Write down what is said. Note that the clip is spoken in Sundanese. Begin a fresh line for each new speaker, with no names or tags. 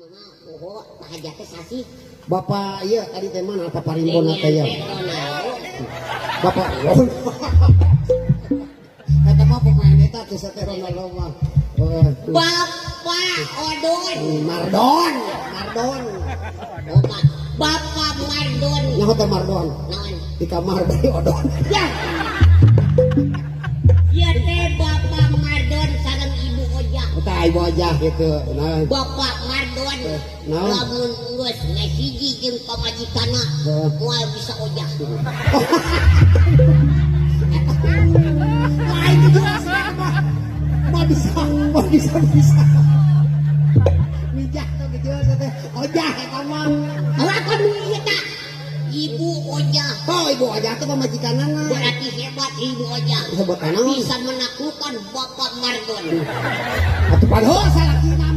Kumaha poho hajat teh sasih.
Bapak iya tadi teh mana apa parimbona teh ya?
Ronaldo.
Bapak Eta mah pemain eta teh teh Ronaldo mah. Oh, tuh.
Bapak Odon.
Mardon, Mardon.
Oh, Pak. Bapak Mardon.
Nyaho teh Mardon.
Naon?
Di kamar bari odon.
Ya. Ya teh Bapak Mardon sareng Ibu Ojah.
Eta ibu aja gitu. Nah,
Bapak Mardon
Naon?
Lamun geus hiji jeung pamajikanna moal bisa ojah.
Lain jelas mah. Mah bisa, mah bisa bisa. Mijah teh jelas teh. Ojah eta mah.
Lakon nu ieu tah. Ibu Ojah.
Oh, ibu ojah teh pamajikanana.
Berarti hebat Ibu Ojah.
Hebat naon?
Bisa menaklukkan Bapak Mardon.
Atuh padahal salakina